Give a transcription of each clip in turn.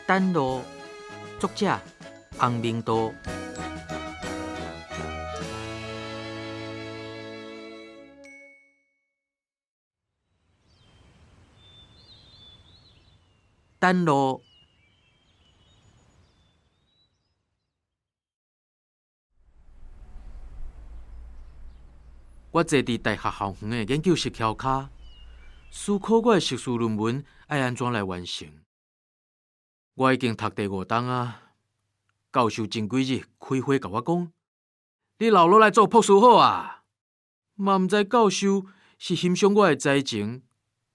等路，作者洪明道。等路。我坐佇大學校園的研究室橋跤，思考我的碩士論文愛按怎來完成。我已經讀第五冬啊，教授前幾日開會共我講：你留落來做博士好啊！嘛毋知教授是欣賞我的才情，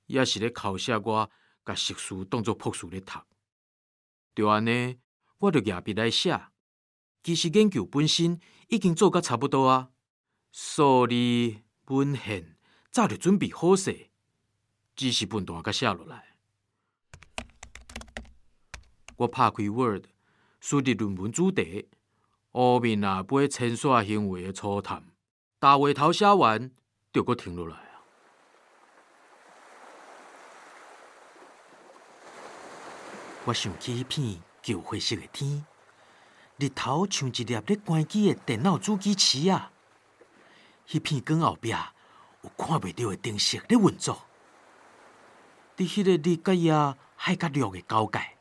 抑是咧剾洗我，共碩士當做博士咧讀。就按呢，我就舉筆來寫。其實研究本身已經做甲差不多啊。數字文獻早就準備好勢，只是笨蛋共寫落來。我拍開 Word，輸入論文主題：烏面癩飛遷徙行為的初探。大話頭寫完，就閣停落來啊！我想起彼片舊灰色的天，日頭像一粒咧關機的電腦主機匙仔。彼片光後壁有看袂著的燈飾咧運作，佇彼個日佮夜、海佮陸的交界，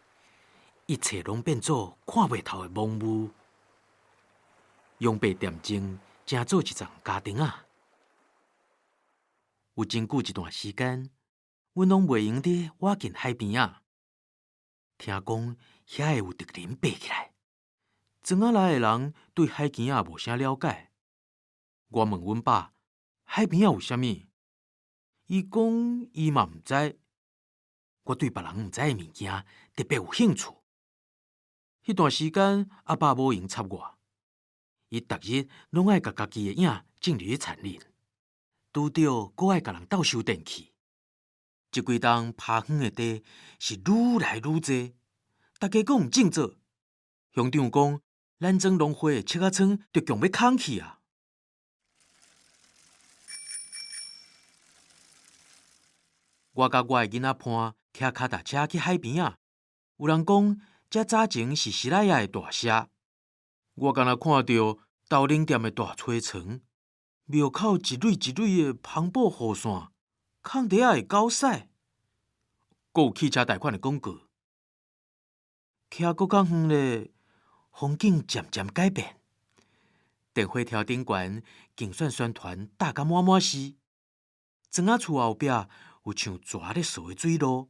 一切攏變做看袂透的濛霧。用白點鐘，成做一層家庭仔。有真久一段時間，阮攏袂閒佇倚近海邊仔。聽講遐會有敵人爬起來，庄仔內的人對海墘仔無啥了解。我問阮爸，海邊仔有啥物？伊講伊嘛毋知。我對別人毋知的物件特別有興趣。彼段時間，阿爸無閒插我，伊逐日攏愛共家己的影種入去田裡，拄著閣愛共人鬥修電器。這幾冬拍園的地是愈來愈濟，大家閣毋種做。鄉長講，咱莊農會的粟仔倉就強欲空去啊！我佮我的囡仔伴騎跤踏車去海邊仔，有人講這早前是西拉雅的大社。我敢若看著豆奶店的大炊床，廟口一蕊一蕊的帆布雨傘，空地仔的狗屎，閣有汽車貸款的廣告。騎閣較遠咧，風景漸漸改變。電火柱頂懸競選宣傳打甲滿滿是，莊仔厝後壁有像蛇咧趖的水路，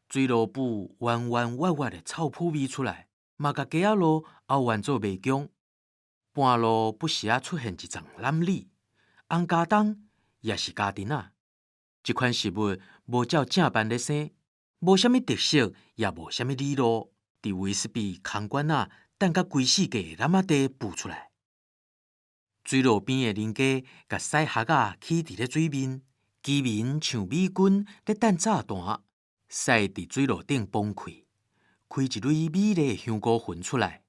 水路浡彎彎彎彎的臭浡味出來，嘛共街仔路拗彎做迷宮。半路不時仔出現一叢攬李、紅茄苳，抑是家陣仔。這款食物無照正範咧生，無啥物特色，也無啥物理路。佇威士忌空罐仔等甲規世界的攬仔地浮出來。水路邊的人家，共屎箬仔起佇咧水面。居民像美軍咧等炸彈，屎佇水路頂崩潰，開一蕊美麗的香菇雲出來。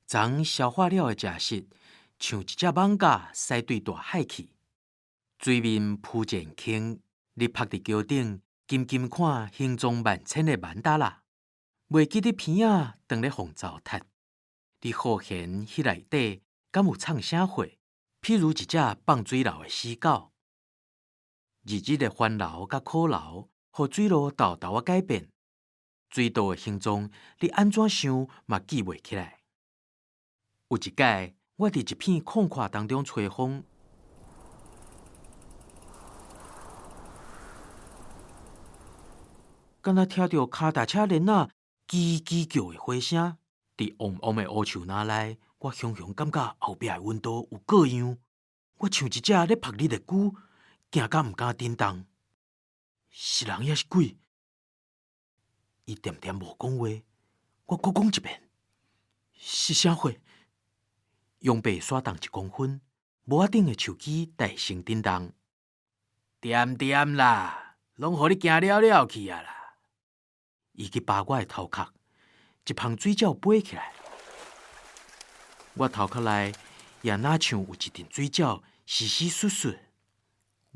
昨消化了的食食，像一隻蠓仔駛對大海去。水面浮漸輕，你曝佇橋頂，緊緊看形狀萬千的曼達拉，袂記得鼻仔當咧予糟蹋。你好閒彼內底敢有創啥貨？譬如一隻放水流的死狗。日日的煩惱佮苦惱，予水路沓沓仔改變。水道的形狀，你按怎想嘛記袂起來。有一擺，我佇一片曠闊當中吹風，敢若聽著跤踏車輪仔吱吱叫的回聲。佇黃黃的烏樹林內，我雄雄感覺後壁的溫度有過樣。我像一隻咧曝日的龜。驚甲毋敢振動，是人抑是鬼？伊恬恬無講話，我閣講一遍，是啥貨？羊伯徙重一公分，帽仔頂的手機大聲振動，恬恬啦，攏予你驚了了去啊啦！伊去扒我的頭殼，一蜂水鳥飛起來，我頭殼內也若像有一陣水鳥，淅淅簌簌。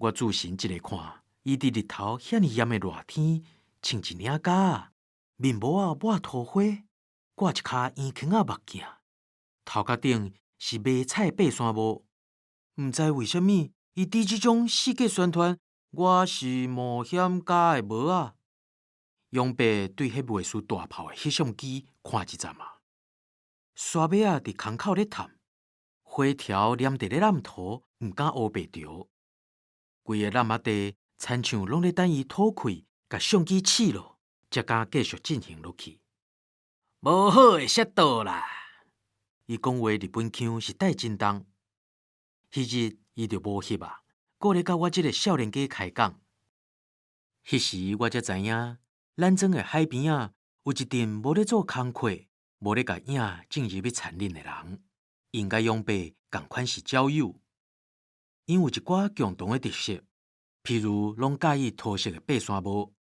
我注神一下看，伊佇日頭遐爾炎的熱天，穿一領夾仔，面帽仔抹塗花，掛一跤圓圈仔目鏡，頭殼頂是迷彩爬山帽。毋知為啥物，伊佇這種四界宣傳我是冒險家的帽仔。勇伯對彼袂輸大炮的翕相機看一陣仔，沙尾仔佇空口咧探，火條黏佇咧湳塗，毋敢烏白著。規个湳仔地，親像攏咧等伊吐氣，共相機試落，才敢繼續進行落去。無好的速度啦！伊講話日本腔實在真重。彼日伊就無翕啊，閣咧佮我這个少年家開講。彼時我才知影，咱莊的海邊仔有一陣無咧做工課，無咧共影進入去田裡的人，𪜶佮勇伯仝款是鳥友。𪜶有一寡共同的特色，譬如攏佮意塗色的爬山帽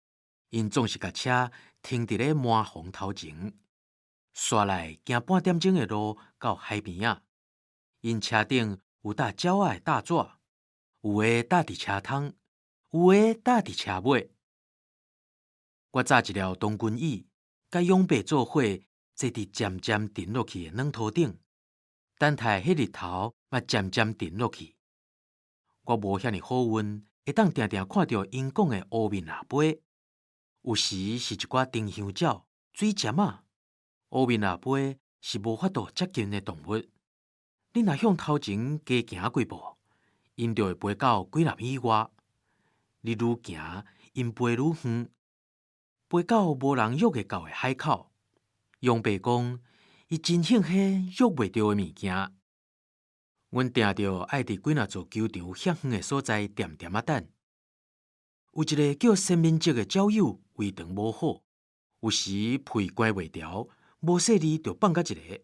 ，𪜶總是共車停佇咧麻房頭前，紲來行半點鐘的路到海邊仔。𪜶車頂有搭鳥仔的搭紙，有的搭佇車窗，有的搭佇車尾。我紮一粒童軍椅，佮勇伯做伙坐佇漸漸沉落去的軟塗頂，等待彼日頭嘛漸漸沉落去。我無遐爾好運，會當定定看著𪜶講的烏面癟飛，有時是一寡丁香鳥、水針仔。烏面癟飛是無法度接近的動物，你若向頭前加行幾步，𪜶就會飛到幾若米外。你愈行，𪜶飛愈遠，飛到無人約會到的海口。勇伯講，伊真興彼約袂著的物件。阮定著愛佇幾若座球場遐遠的所在，恬恬仔等。有一个叫孫明哲的鳥友，胃腸無好，有時屁關袂牢，無細膩就放甲一个，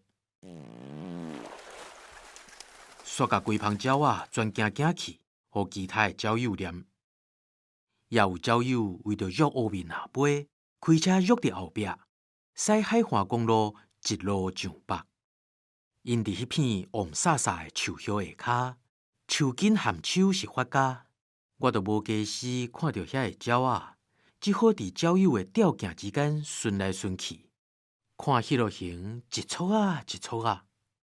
煞共規蜂鳥仔全驚驚去，予其他的鳥友念。也有鳥友為著約烏面癟飛，開車約佇後壁，駛海岸公路一路上北。𪜶佇彼片黃颯颯的樹葉下跤，樹根含手是發芽，我都無家私看著遐个鳥仔，只好佇鳥友的吊鏡之間巡來巡去，看彼落形一撮仔一撮仔。